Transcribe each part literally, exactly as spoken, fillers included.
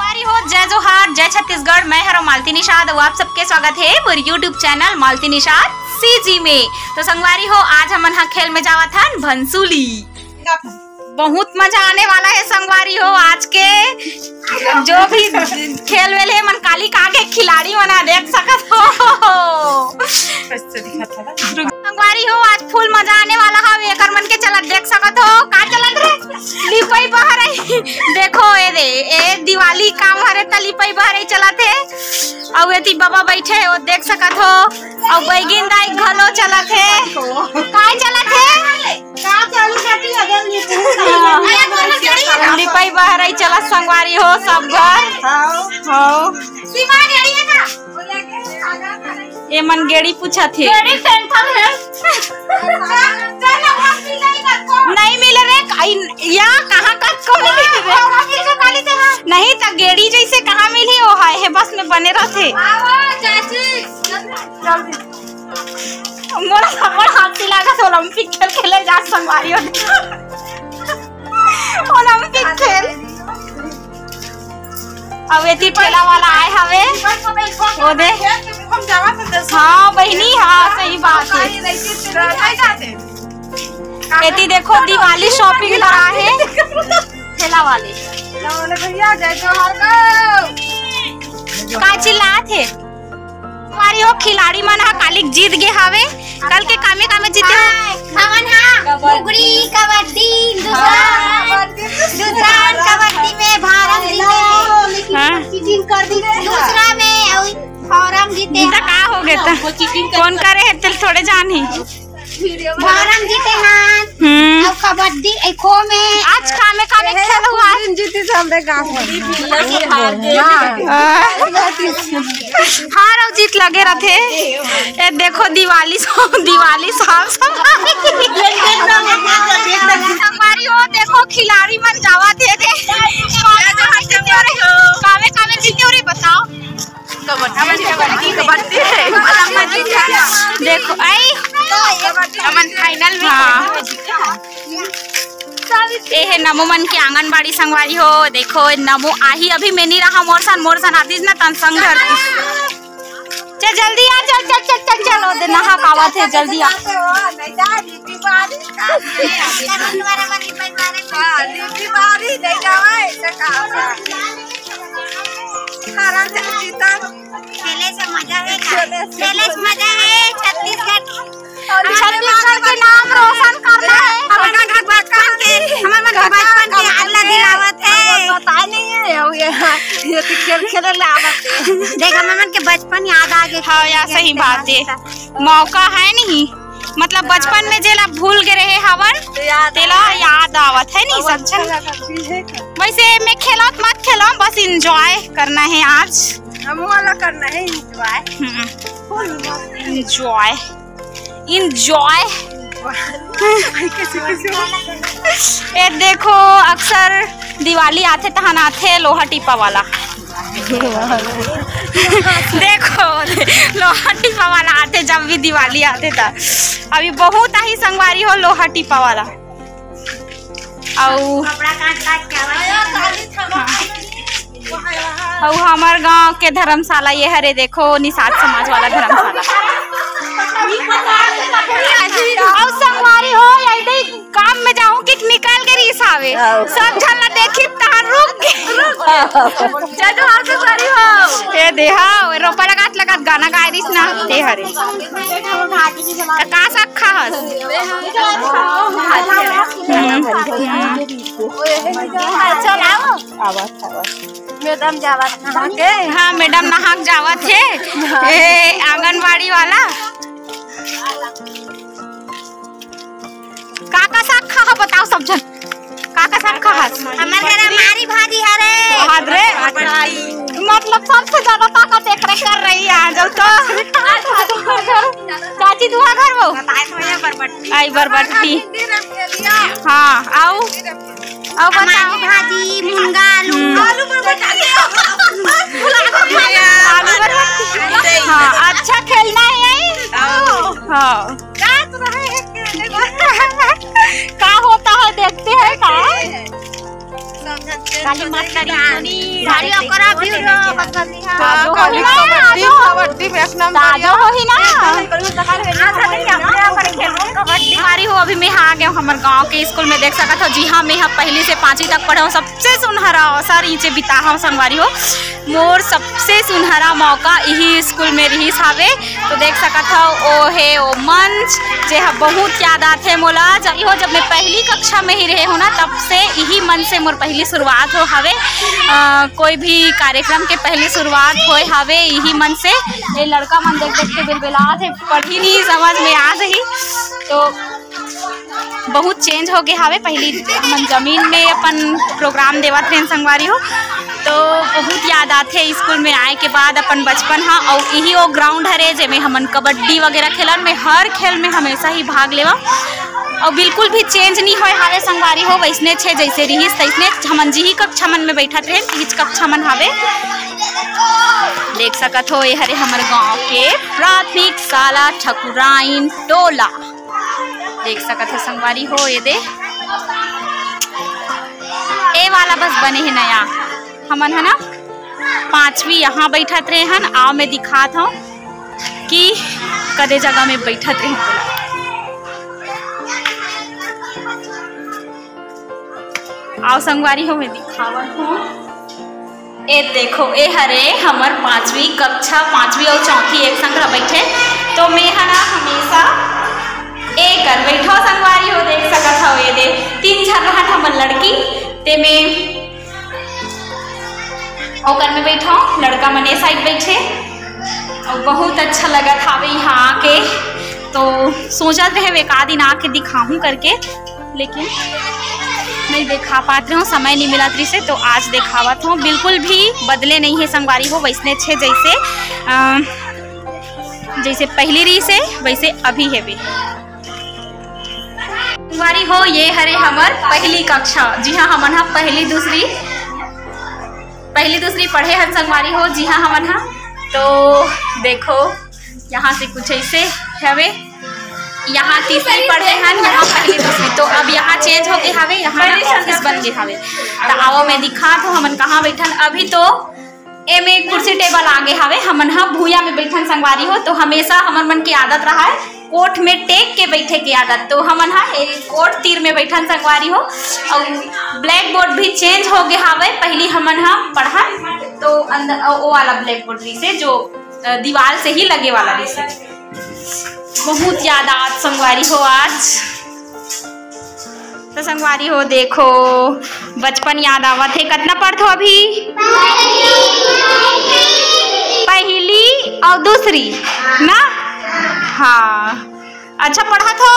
संगवारी हो, जय जोहार, जय छत्तीसगढ़। मैं हरो मालती निषाद अउ आप सबके स्वागत हे मोर YouTube channel Malti Nishad CG में। तो संगवारी हो, आज हमन ह खेल में जावत हन भंसुली। बहुत मजा आने वाला हे संगवारी हो, आज के जो भी खेल वेल हे मन काली का के खिलाड़ी मन ह देख सकत हो। संगवारी हो, आज फुल मजा आने वाला हवे, एकर मन के चलत देख सकत हो। का चलत रे? लिपई बहरई। देखो ए दे, ए दिवाली काम हरे त लिपई बहरई चलत हे। अउ एती बाबा बैठे हे, वो देख सकत हो। अउ बैगिन दाई घलो चलत हे। काय चलत हे? का चालू करती अगर लिपई बहरई चलत संगवारी हो सब घर। हाँ। हाँ। सीमा रेडी है ना? ए मन गेड़ी पूछत हे। गेड़ी सेंटर है। नहीं मिले रे, या कहाँ कतको मिले रे? नहीं त गेड़ी जैसे कहाँ मिली, वो है, हे बस में बने रहते। मोर मोर हाथी लागत ओलंपिक खेल खेले जा संगवारी हो। ओलंपिक खेल। अब एती ठेला वाला आए हवे। ओ दे। हाँ बहिनी, हाँ सही बात है। एती देखो दिवाली शॉपिंग करा है ठेला वाले। भैया जय जोहार। का चिल्लात है? संगवारी हो, खिलाड़ी मन ह कालिक जीत गे हावे। कल के कामे कामे जीते हो? हमन हा घुघरी, कबड्डी, दूसरा, दूसरा कबड्डी में भारत जीते। हाँ। चीटिंग कर दी। दूसरा में अउ फार्म जीते। जीता का हो गया था? कौन करे है तेल थोड़े जान ही। फार्म जीते हैं। हम्म। अउ कबड्डी, ए, खो में। आज कामे कामे खेल हुआ। जीती सब हमरे गांव में। हाँ। हार अउ जीत लगे रहते। ए देखो दिवाली सा-, दिवाली साफ सफाई। संगवारी हो देखो खिलाड़ी मन जावा थे दे। कामे कामे जीते हो रे बताओ। कबड्डी, कबड्डी, कबड्डी है। देखो, आई। हमन फाइनल में हाँ। ए हे नमो मन के आंगनबाड़ी संगवारी हो। देखो, नमो आही अभी मैं नहीं रहा मोर सन, मोर सन आतीस ना तन संग धरतीस। चल जल्दी आ, चल, चल, चल, चल, चल, ओ दे नहा पावत है, जल्दी आ। हाँ, लिपि बारी नहीं जावे, ऐसा कहा था। हरा से जीता। खेले से मजा है का? खेले से खेले से मजा है छत्तीसगढ़। छत्तीसगढ़ के नाम रोशन करना है। हमारे मन के बचपन के, हमारे मन के बचपन के याद ला दिलावत है। पता नहीं है, अब ये, ये तो खेल खेले ला आवत है। देख, हमारे मन के बचपन याद आ गए। हाँ, या सही बात है। मौका है नहीं, मतलब बचपन में जेला भूल के रहे हवन, तो याद तेला आवत। याद आवत है नहीं, और समझा? अच्छा लगा, ठीक है। वैसे मैं खेलत मत खेलो, बस एंजॉय करना है आज। हम वाला करना है एंजॉय। हम्म। Enjoy, enjoy. ए देखो, अक्सर दिवाली आथे तहन आथे लोहा टीपा वाला। देखो, लोहा टीपा वाला आथे, जब भी दिवाली आथे त। अभी बहुत आही संगवारी हो लोहा टीपा वाला। अउ कपड़ा काट काट के आवाज। हाँ। अउ हमर गांव के धर्मशाला ये हरे, देखो, निषाद समाज वाला धर्मशाला। अउ संगवारी हो, यदि काम में जाहूं कि निकल के रिस आवे। हाँ। सब झन ला देखी तहां रुक गे। जय जोहार संगवारी हो। ए देहा, रोपा लगात लगात गाना गाय रिस ना, ते हरे। त का साग खाहस? हम्म, हम्म। अच्छा, लाओ। आवाज, आवाज। मैडम जावत नहा के। हाँ, मैडम नहा के जावत हे। ए, आंगनबाड़ी वाला। का का साग खाहा बताओ सब झन। का का साग खाहा? हमर घर मारी भाजी हरे। हाथ रे। मतलब सबसे ज्यादा ताकत एकरे कर रही है, जो तो। चाची दुआ घर वो। बताए तो ये बरबट्टी। आई बरबट्टी। हाँ, आओ। अब बताओ। भाजी, मुनगा, आलू। हम्म। आलू बरबट्टी। आलू बरबट्टी। हाँ, अच्छा खेलना है यही। हाँ। हाँ। का तो रहे है खेलने में। का होता है देखते हैं का। भारी ओकरा भीड़ रहो, बदल दिहा। ताजो होही ना, कबड्डी, ताजो। कबड्डी में एक नंबर। ताजो होही ना। संगवारी हो, अभी मैं हा आ गए हमर गांव के स्कूल में। देख सकत हो जी, हाँ, मैं हा पहली से पाँचवीं तक पढ़े हूँ। सबसे सुनहरा अवसर इचे बिता हूँ संगवारी हो। मोर सबसे सुनहरा मौका इही स्कूल में रिहिस हावे। तो देख सकत हो, ओ हे ओ मंच, जे ह बहुत याद आथे मोला। जब, इहो जब मैं पहली कक्षा में ही रहे हो ना, तब से इही मंच से मोर पहली शुरुआत हो हवे। अ, कोई भी कार्यक्रम के पहली शुरुआत होए हवे इही मंच से। ये लड़का मन देख देख के बिलबिलात हे, पढ़ी नहीं समझ में आ जाही। तो बहुत चेंज हो गए हावे। पहली हमन जमीन में अपन प्रोग्राम देवत रहेन संगवारी हो, तो बहुत याद आथे स्कूल में आए के बाद अपन बचपन हा। और इही वो ग्राउंड हरे, जेमे हमन कबड्डी वगैरह खेलन। मैं हर खेल में हमेशा ही भाग लेवा और बिल्कुल भी चेंज नहीं होए हावे संगवारी हो, वैसने छे जैसे रिहिस तैसने। हमन जिही कक्षा मन में बैठत रहेन, इहीच कक्षा मन हावे। देख सकत हो, ये हरे हमर गांव के प्राथमिक शाला ठकुराइन टोला। देख सकत हो संगवारी हो, ये दे, ए वाला बस बने हे नया। हमन ह ना पांचवी यहाँ बैठत रहे हन। आओ मैं दिखात हूँ कि कदे जगह में बैठत रहे हन। आओ संगवारी हो, मैं दिखावत हूँ। ए देखो, ए हरे हमर पांचवी कक्षा, पांचवी और चौथी एक संग बैठे। तो मैं ह ना हमेशा ए कर बैठो संगवारी हो, देख सकत हो, ये दे तीन झन रहत हमन लड़की, ते में ओकर में बैठो, लड़का मन ए साइड बैठे। और बहुत अच्छा लगत हावे यहाँ आके। तो सोचत रहे एक आध दिन आके दिखाहूँ करके, लेकिन नहीं दिखा पात रहे हूँ, समय नहीं मिलत रहिसे, तो आज दिखावत हूँ। बिल्कुल भी बदले नहीं है संगवारी हो, वैसने छे जैसे, अ, जैसे पहली रहिसे वैसे अभी हेबे। संगवारी हो, ये हरे हमर पहली कक्षा, जी हाँ, हमन हा पहली दूसरी, पहली दूसरी पढ़े हन संगवारी हो, जी हाँ, हमन हा। तो देखो, यहाँ से कुछ ऐसे हवे, यहाँ तीसरी पढ़े हन, यहाँ पहली दूसरी। तो अब यहाँ चेंज हो गए हवे, यहाँ ना ऑफिस बन गए हवे। तो आओ मैं दिखात हूँ हमन कहाँ बैठन। अभी तो एमे कुर्सी टेबल आगे हवे, हमन ह भूया में बैठन संगवारी हो। तो हमेशा हमन मन के आदत रहा है कोठ में टेक के बैठे के आदत, तो हमन ह ए कोठ तीर में बैठन संगवारी हो। और ब्लैक बोर्ड भी चेंज हो गए हवे, पहली हमन ह पढ़न तो अंदर ओ वाला ब्लैक बोर्ड से जो अ, दीवार से ही लगे वाला रहिसे। बहुत याद आवत संगवारी हो आज। तो संगवारी हो, देखो, बचपन याद आवत हे। कितना पढ़त हो अभी? पहली और दूसरी ना? हाँ, अच्छा पढ़त हो?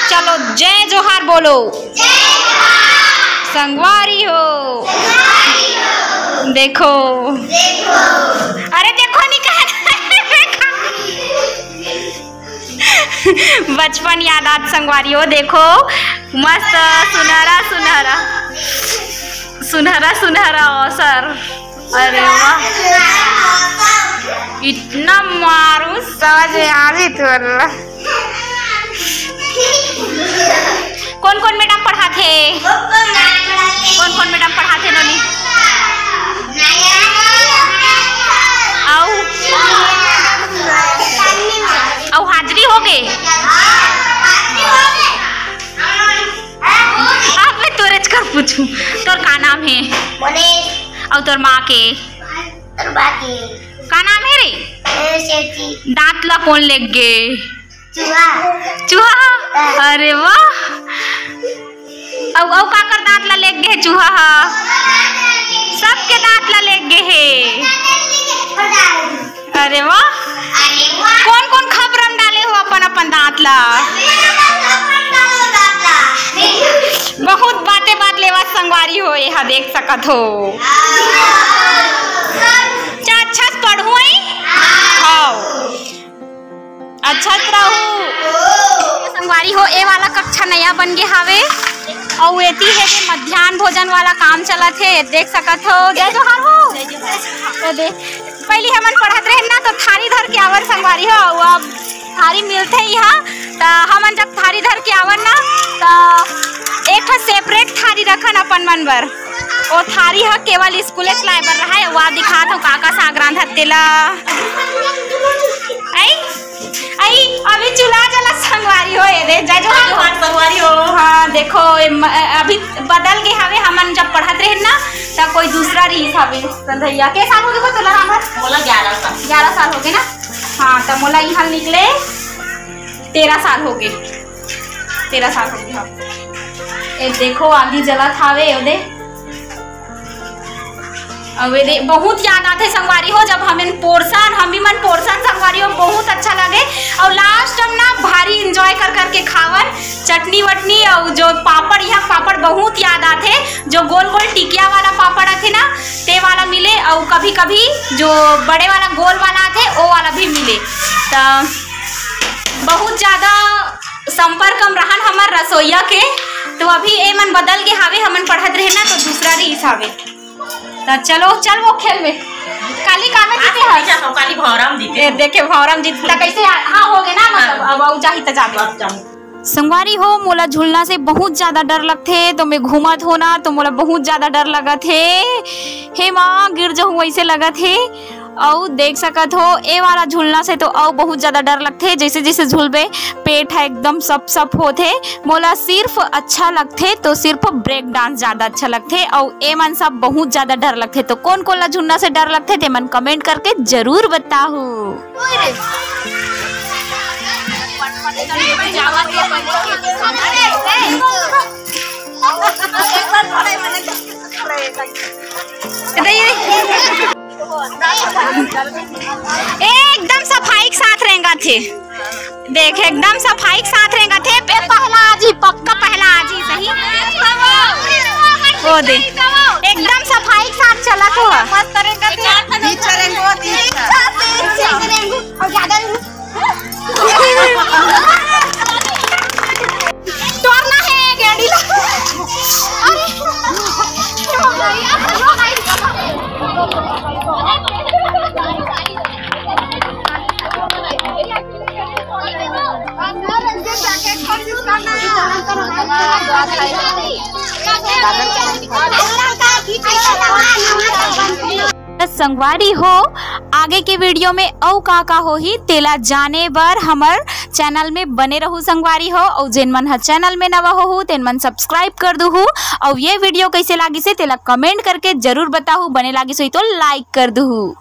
चलो, जय जोहार बोलो। संगवारी हो, देखो। अरे देखो, नहीं कहा। बचपन याद आत संगवारी हो, देखो, मस्त सुनहरा सुनहरा सुनहरा सुनहरा अवसर। अरे वाह, इतना मारू समझ में आवी तोला। कौन कौन मैडम पढ़ाथे? कौन कौन मैडम पढ़ाथे नोनी? अउ, अउ हाजिरी हो गे? अब मैं तोरेच कर पूछूं, तोर का नाम हे? अउ तोर माँ के? का नाम हे रे? दांत ला कौन लेग गे? चूहा। चूहा? अरे वाह। अउ, अउ काकर दांत ला लेग गे हे चूहा हा? सबके दांत ला लेग गे हे। अरे वाह। कौन कौन खपरम डाले हो अपन अपन दांत ला? बहुत बाते बात लेवा संगवारी हो, एहा देख सकत हो। अच्छा, अच्छा से पढ़ू, आई? हाँ। अच्छा से रहू। संगवारी हो, ए वाला कक्षा नया बन गे हावे, अउ एती हे जे मध्यान्ह भोजन वाला काम चलत हे, देख सकत हो। जय जोहार हो। जय जोहार। तो देख, पहली हमन पढ़त रहेन ना, तो थारी धर के आवन संगवारी हो, अउ अब थारी मिलथे इहाँ, त हमन जब थारी धर के आवन ना, त एक ठो separate थारी रखन अपन मन बर। ओ थारी ह केवल स्कूले चलाए बर रहा है। वा दिखात हूँ का का साग रांधत तेला। आई, आई, अभी चूल्हा जला संगवारी हो, ए दे, जय जोहार। जोहार संगवारी हो। हाँ, देखो, ए म-, अभी बदल के हवे, हमन जब पढ़त रहे ना, तब कोई दूसरा रहीस हवे। संधैया, के साल हो गए बा तोला रांधत? मोला ग्यारह साल। ग्यारह साल हो गए ना? हाँ, तब मोला इहाँ निकले तेरह साल हो गए, तेरह साल हो गए। हाँ, ए देखो, आगी जलत हावे, ओ दे। अउ एदे बहुत याद आथे संगवारी हो, जब हमन पोरसन, हमी मन पोरसन संगवारी हो, बहुत अच्छा लगे। अउ लास्ट में ना भारी एंजॉय कर करके खावन, चटनी वटनी अउ जो पापड़, यहाँ पापड़ बहुत याद आथे, जो गोल गोल टिकिया वाला पापड़ आथे ना, ते वाला मिले, अउ कभी कभी जो बड़े वाला गोल वाला आथे, ओ वाला भी मिले। त बहुत ज्यादा संपर्क में रहन हमर रसोईया के। तो अभी ए मन बदल के हावे, हमन पढ़त रहे ना, तो दूसरा रहीस हावे। त चलो, चल वो खेल में। काली कामे जीते हस? भैया, हम काली भौरम जीते। ए, देखे भौरम जीत, त कैसे आ-, हाँ, हो गए ना, मतलब, हाँ। अब आऊ जाही त जाबे। अब जाऊँ। संगवारी हो, मोला झूलना से बहुत ज्यादा डर लगथे, तो मैं घूमत हो ना, तो मोला बहुत ज्यादा डर लगत हे। हे माँ, गिर जाहूँ, वैसे लगत हे। अउ देख सकत हो, ए वाला झूलना से तो अउ बहुत ज्यादा डर लगथे। जैसे जैसे झूलबे, पेट ह एकदम सप सप होथे। मोला सिर्फ अच्छा लगथे तो सिर्फ ब्रेक डांस ज्यादा अच्छा लगथे, अउ ए मन सब बहुत ज्यादा डर लगथे। तो कोन कोन ला झूलना से डर लगथे, ते मन कमेंट करके जरूर बताहू। एकदम सफाई के साथ रेंगत हे। देख, एकदम सफाई के साथ रेंगत हे। ए, पहला आजी, पक्का पहला आजी, सही। ओ दे, एकदम सफाई के साथ चलत हो। मस्त रेंगत हे। पीछे रेंगो, पीछे। तोरना हे गेंडी ला। अरे। संगवारी हो, आगे के वीडियो में अउ का का होही, तेला जाने बर हमर चैनल में बने रहू संगवारी हो। अउ जेन मन ह चैनल में नवा होहू, तेन मन सब्सक्राइब कर दूहू। अउ ये वीडियो कैसे लागिस हे, तेला कमेंट करके जरूर बताहू। बने लागिस होही तो लाइक कर दूहू।